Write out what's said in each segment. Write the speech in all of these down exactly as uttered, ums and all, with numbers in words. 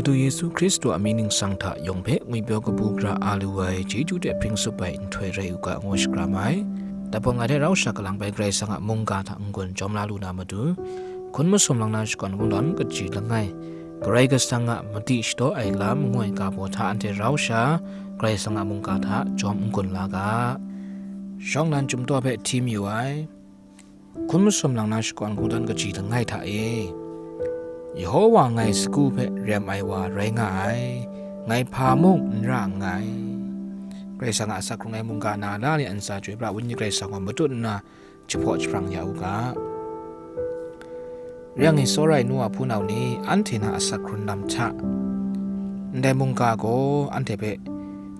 Madu Yesu Hkristu a mying ningsang hta yawng hpe ngwipyaw kabu gara a lu ai chyeju hte hpring tsup ai nhtoi rai u ga, ngu shakram ai. Dapawng ai hte rau sha kalang bai Karai Kasang a mungga hta n-gun jawm la lu na matu, hkun masum lang na shakawn kungdawn kaji langai, Karai Kasang a madi shadaw ai lam ngu ai ga baw hta anhte rau sha Karai Kasang a mungga hta jawm n-gun la ga. Shawng nnan chyum taw hpe hti mayu ai. Hkun masum lang na shakawn kungdawn kaji langai hta e, Yehowa ngai sagu hpe rem ai wa rai nga ai, ngai hpa mung n ra nngai. Karai Kasang a asak hkrung ai mungga na la ni a ntsa chyoi pra, Wenyi Karai Kasang gaw matut nna jahpaw jahprang ya u ga. Rai yang e, tsawra ai nu wa hpunau ni, anhte na asak hkrun lam hta, ndai mungga gaw anhte hpe,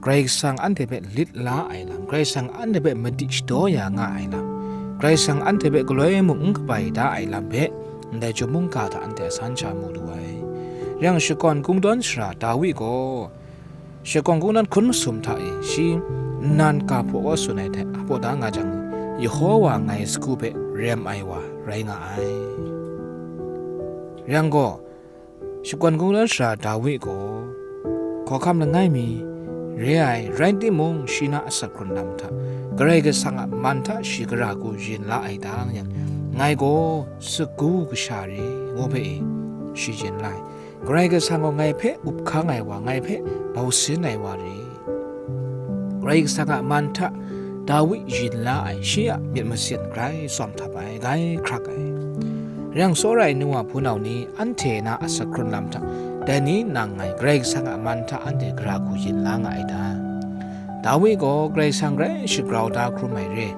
Karai Kasang anhte hpe lit la ai lam, Karai Kasang anhte hpe madi shadaw ya nga ai lam, Karai Kasang anhte hpe galoi mung n kabai da ai lam hpe, ndai chyum mungga hta anhte a san sha mu lu ai. Rai yang, shakawn kungdawn sara Dawi gaw, shakawn kungdawn hkun masum hta e, shi nnan ga hpaw kaw tsun ai hte hpaw da nga jang, Yehowa ngai sagu hpe rem ai wa rai nga ai. Rai yang gaw, shakawn kungdawn sara Dawi gaw, hkawhkam langai mi re ai, rai timung, shi na asak hkrun lam hta, Karai Kasang a man hta shi gara hku yin la ai ta yang, ngai gaw sagu kasha re, ngu hpe e, shi yin la ai. Karai Kasang gaw ngai hpe up hkang ai wa, ngai hpe bau sin ai wa re. Karai Kasang a man hta Dawi yin la ai, shi a myit masin grai tsawm htap ai, grai hkrak ai. Rai yang, tsawra ai nu wa hpunau ni, anhte na asak hkrun lam hta, dai ni nang ngai Karai Kasang a man hta anhte gara hku yin la nga ai ta? Dawi gaw Karai Kasang grai shagrau da hkrum ai re.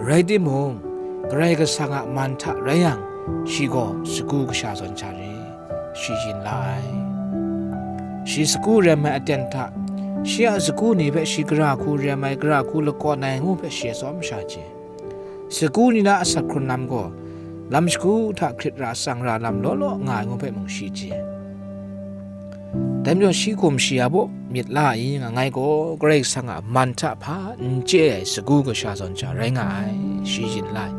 Rai timung, Karai Kasang a man hta rai yang, shi gaw sagu kasha zawn sha re, shi yin la ai. Shi sagu rem ai aten hta, shi a sagu ni hpe shi gara hku rem ai, gara hku lakawn ai ngu hpe shi tsawm sha chye. Sagu ni na asak hkrun lam gaw, lam shagu hta hkrit ra tsang ra lam law law nga ai ngu hpe mung shi chye. Dai majaw shi hkum shi ya baw myit la ai nga, ngai gaw Karai Kasang a man hta hpa n chye ai sagu kasha zawn sha rai nga ai, shi yin la ai.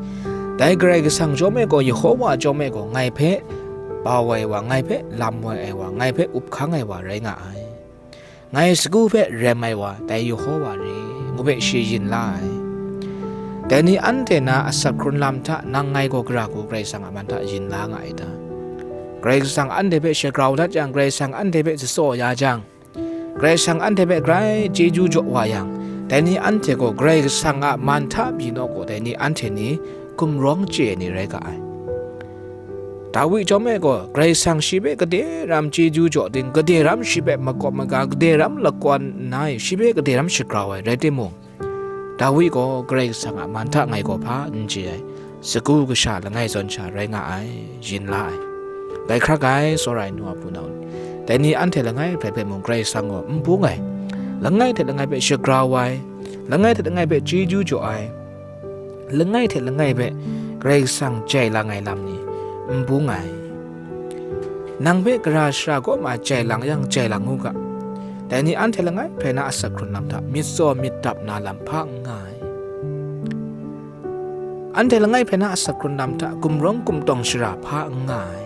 Dai Karai Kasang chyawm e gaw, Yehowa chyawm e gaw, ngai hpe bau ai wa, ngai hpe lam wai ai wa, ngai hpe up hkang ai wa rai nga ai. Ngai sagu hpe rem ai wa, dai Yehowa re, ngu hpe shi yin la ai. Dai ni anhte na asak hkrun lam hta, nang ngai gaw gara hku Karai Kasang a man hta yin la nga ai ta? Karai Kasang anhte hpe shagrau dat yang, Karai Kasang anhte hpe tsatsaw ya jang, Karai Kasang anhte hpe grai chyeju jaw wa yang, dai ni anhte gaw Karai Kasang a man hta pyi naw gaw, dai ni anhte ni gumrawng chye ai ni rai ga ai. Dawi chyawm e gaw, Karai Kasang shi hpe gade ram chyeju jaw ting, gade ram shi hpe makawp maga, gade ram lakawn nna e, shi hpe gade ram shagrau ai rai timung, Dawi gaw Karai Kasang a man hta ngai gaw hpa n chye ai, sagu kasha langai zawn sha rai nga ai, yin la ai. Dai hkrak ai, tsawra ai nu a hpunau ni, dai ni anhte langai hpe hpe mung Karai Kasang gaw n bung ai, langai hte langai hpe shagrau ai, langai hte langai hpe chyeju jaw ai, langai hte langai hpe Karai Kasang jai lang ai lam ni n bung ai. Nang hpe gara shara kaw ma jai lang yang, jai lang u ga. Dai ni anhte langai hpe na asak hkrun lam hta myit tsaw myit dap na lam hpa n nga ai. Anhte langai hpe na asak hkrun lam hta gumrawng gumtawng shara hpa n nga ai.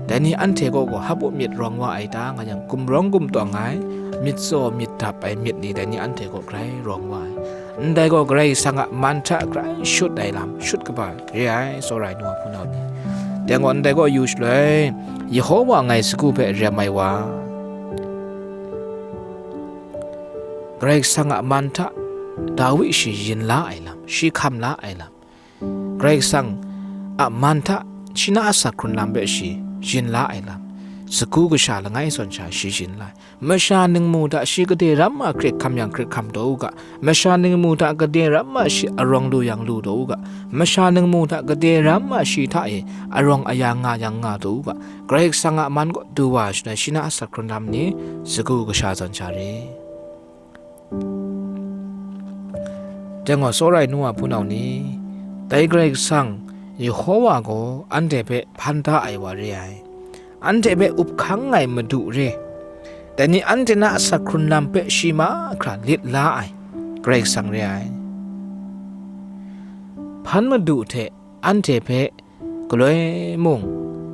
Dai ni anhte kaw gaw hap u myit rawng wa ai ta nga yang, gumrawng gumtawng ai, myit tsaw myit dap ai myit ni dai ni anhte kaw grai rawng wa ai. Ndai gaw Karai Kasang a man hta grai shut ai lam, shut kaba re ai, tsawra ai nu a hpunau ni. Dai gaw ndai gaw yu shaloi, Yehowa ngai sagu hpe rem ai wa, Karai Kasang a man hta Dawi shi yin la ai lam, shi hkam la ai lam, Karai Kasang a man hta shi na asak hkrun lam hpe shi yin la ai lam, sagu kasha langai zawn sha shi yin la ai. Masha ningmu hta shi gade ram ma hkrit hkam yang hkrit hkam taw u ga, masha ningmu hta gade ram ma shi arawng lu yang lu taw u ga, masha ningmu hta gade ram ma shi hta e arawng aya nga yang nga taw u ga, Karai Kasang a man kaw du wa ai shaloi, shi na asak hkrun lam ni sagu kasha zawn sha re. Dai gaw, tsawra ai nu a hpunau ni, dai Karai Kasang Yehowa gaw anhte hpe hpan da ai wa re ai, anhte hpe up hkang ai Madu re, dai ni anhte na asak hkrun lam hpe shi mahkra lit la ai Karai Kasang re ai. Hpan Madu hte anhte hpe galoi mung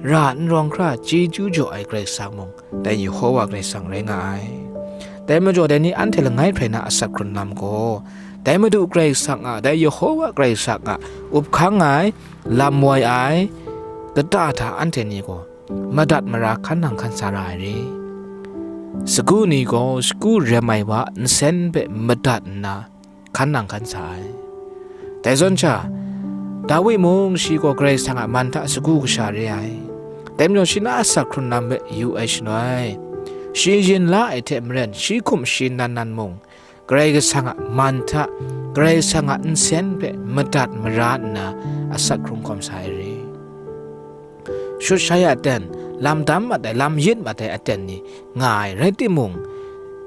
ra n rawng hkra chyeju jaw ai Karai Kasang mung, dai Yehowa Karai Kasang rai nga ai. Dai majaw, dai ni anhte langai hprai na asak hkrun lam gaw, dai Madu Karai Kasang a, dai Yehowa Karai Kasang a up hkang ai, lam woi ai, kata hta anhte ni gaw madat mara hkan nang hkan sa ra ai re. Sagu ni gaw sagu rem ai wa nsen hpe madat nna, hkan nang hkan sa ai. Dai zawn sha, Dawi mung shi gaw Karai Kasang a man hta sagu kasha re ai. Dai majaw shi na asak hkrun lam hpe yu ai shanoi, shi yin la ai hte maren, shi hkum shi nan nan mung, Karai Kasang a man hta, Karai Kasang a nsen hpe madat mara nna asak hkrung hkawm sa ai re. Shut shai a aten, lam dam mat ai, lam yit mat ai aten ni nga ai rai timung,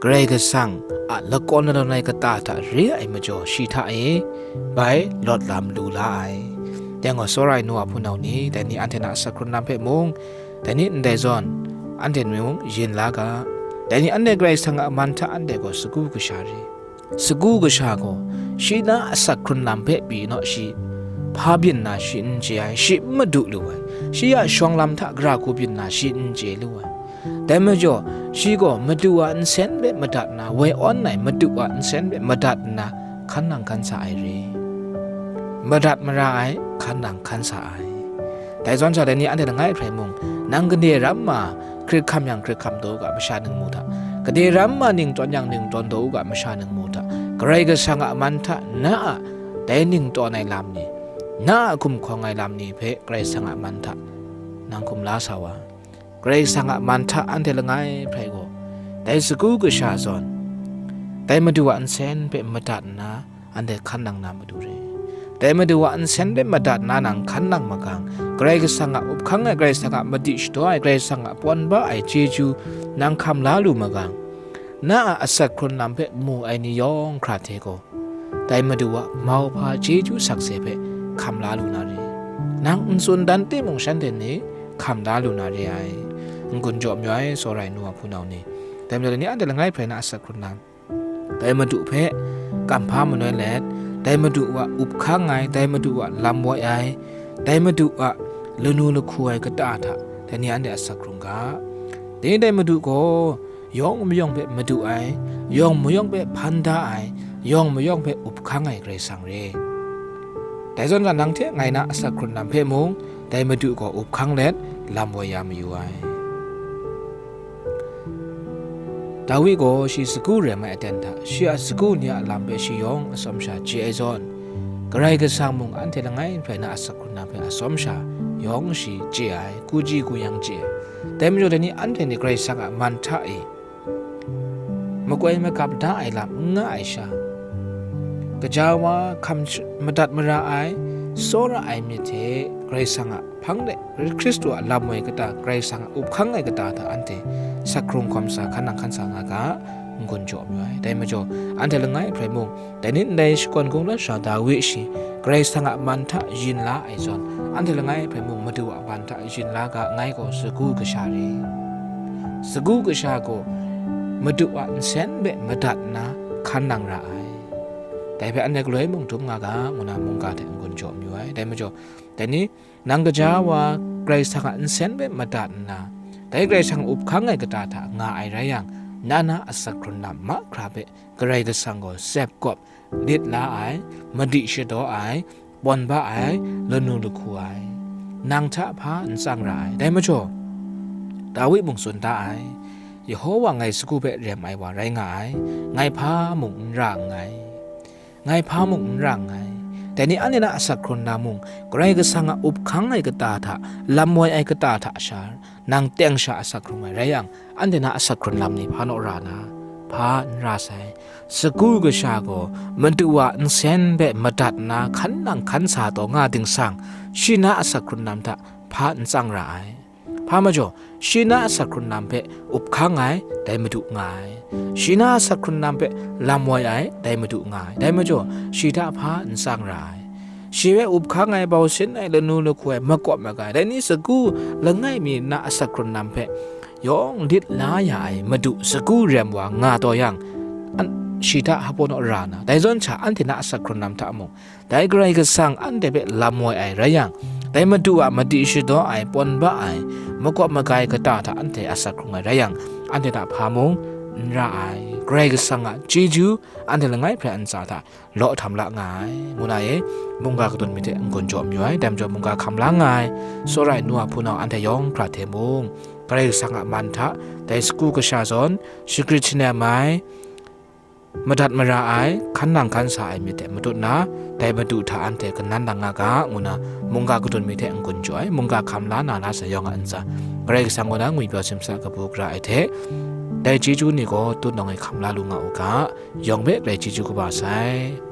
Karai Kasang a lakawn ladawn ai kata hta re ai majaw, shi hta e bai lawt lam lu la ai. Dai gaw, tsawra ai nu a hpunau ni, dai ni anhte na asak hkrun lam hpe mung, dai ni ndai zawn, anhte mung yin la ga. Dai ni anhte Karai Kasang a man hta anhte gaw sagu kasha re. Sagu kasha gaw, shi na asak hkrun lam hpe pyi naw shi hpa byin na shi n chye ai, shi n madu lu ai, shi a shawng lam hta gara hku byin na shi n chye lu ai. Dai majaw, shi gaw Madu a nsen hpe madat nna, woi awn ai Madu a nsen hpe madat nna, hkan nang hkan sa ai re. Madat mara ai, hkan nang hkan sa ai. Dai zawn sha, dai ni anhte langai hprai mung, nang gade ram ma, hkrit hkam yang hkrit hkam daw u ga, masha ningmu hta, gade ram ma, ning tawn yang ning tawn daw u ga, masha ningmu hta, Karai Kasang a man hta na a dai ning tawn ai lam ni, na a gumhkawng ai lam ni hpe Karai Kasang a man hta nang hkum la sa wa. Karai Kasang a man hta anhte langai hprai gaw, dai sagu kasha zawn, dai Madu a nsen hpe madat nna, anhte hkan nang na matu re. Dai Madu a nsen hpe madat nna nang hkan nang magang, Karai Kasang a up hkang ai, Karai Kasang a madi shadaw ai, Karai Kasang a pawn ba ai chyeju nang hkam la lu magang, na a asak hkrun lam hpe mu ai ni yawng hkra hte gaw, dai Madu a mauhpa chyeju sakse hpe hkam la lu na re. Nang n tsun dan timung, shanhte ni hkam la lu na re ai. N-gun jaw mayu ai, tsawra ai nu a hpunau ni. Dai majaw, dai ni anhte langai hprai na asak hkrun lam, dai Madu hpe kamhpa manoi let, dai Madu a up hkang ai, dai Madu a lam woi ai, dai Madu a lanu lahku ai kata hta, dai ni anhte asak hkrung ga. Dai ni dai Madu gaw, yawng mayawng hpe madu ai, yawng mayawng hpe hpan da ai, yawng mayawng hpe up hkang ai Karai Kasang re. Dai zawn sha, nang hte ngai na asak hkrun lam hpe mung, dai Madu gaw up hkang let, lam woi ya mayu ai. Dawi gaw shi sagu rem ai aten hta, shi a sagu ni a lam hpe shi yawng atsawm sha chye ai zawn, Karai Kasang mung anhte langai hprai na asak hkrun lam hpe atsawm sha yawng shi chye ai, kuji kuyang chye ai. Dai majaw, dai ni anhte ni Karai Kasang a man hta e makoi magap da ai lam n nga ai sha, gaja wa hkam sh-, madat mara ai, tsawra ai myit hte Karai Kasang a hpang de Hkristu a lam woi kata, Karai Kasang a up hkang ai kata hta anhte asak hkrung hkawm sa, hkan nang hkan sa nga ga, n-gun jaw mayu ai. Dai majaw, anhte langai hprai mung, dai ni ndai shakawn kungdawn sha Dawi shi, Karai Kasang a man hta yin la ai zawn, anhte langai hprai mung Madu a man hta yin la ga, ngai gaw sagu kasha re. Sagu kasha gaw Madu a nsen hpe madat nna hkan nang ra ai. Dai hpe anhte galoi mung dum nga ga, ngu na mungga hte n-gun jaw mayu ai. Dai majaw, dai ni, nang gaja wa Karai Kasang a nsen hpe madat nna, dai Karai Kasang up hkang ai kata hta nga ai rai yang, na na asak hkrun lam mahkra hpe Karai Kasang gaw tsep kawp, lit la ai, madi shadaw ai, pawn ba ai, lanu lahku ai, nang hta hpa n tsang ra ai. Dai majaw, Dawi mung tsun da ai, Yehowa ngai sagu hpe rem ai wa rai nga ai, ngai hpa mung n ra nngai. Ngai hpa mung n ra nngai. Dai ni anhte na asak hkrun lam mung, Karai Kasang a up hkang ai kata hta, lam woi ai kata hta sha, nang teng sha asak hkrung ai rai yang, anhte na asak hkrun lam ni hpa naw ra na, hpa n ra sai. Sagu kasha gaw Madu a nsen hpe madat nna hkan nang hkan sa taw nga dingsang, shi na asak hkrun lam hta hpa n tsang ra ai. Hpa majaw, shi na asak hkrun lam hpe up hkang ai, dai Madu nga ai. Shi na asak hkrun lam hpe lam woi ai, dai Madu nga ai. Dai majaw, shi hta hpa n tsang ra ai. Shi hpe up hkang ai, bau sin ai, lanu lahku ai, makawp maga ai, dai ni sagu langai mi na asak hkrun lam hpe yawng lit la ya ai Madu sagu rem wa nga taw yang, an-, shi hta hpa naw ra na, dai zawn sha anhte na asak hkrun lam hta mung, dai Karai Kasang anhte hpe lam woi ai rai yang, Dai Madu a madi shadaw ai, pawn ba ai, makawp magai kata hta anhte asak hkrung ai rai yang, anhte hta hpa mung n ra ai. Karai Kasang a chyeju anhte langai hpe ntsa hta law htam la nga ai, ngu na e, mungga kadun myit hte n-gun jaw mayu ai. Dai majaw mungga hkam la nga ai, tsawra ai nu a hpunau anhte yawng hkra hte mung, Karai Kasang a man hta, dai sagu kasha zawn, shagrit shanam ai, madat mara ai, hkan nang hkan sa ai myit hte matut na, dai Madu hta anhte kanan lang nga ga, ngu na, mungga kadun myit hte n-gun jaw ai, mungga hkam la na la sai yawng a ntsa, Karai Kasang kaw na ngwipyaw simsa kabu gara ai hte, dai chyeju ni gaw tutnawng e hkam la lu nga u ga, yawng hpe Karai chyeju kaba sai.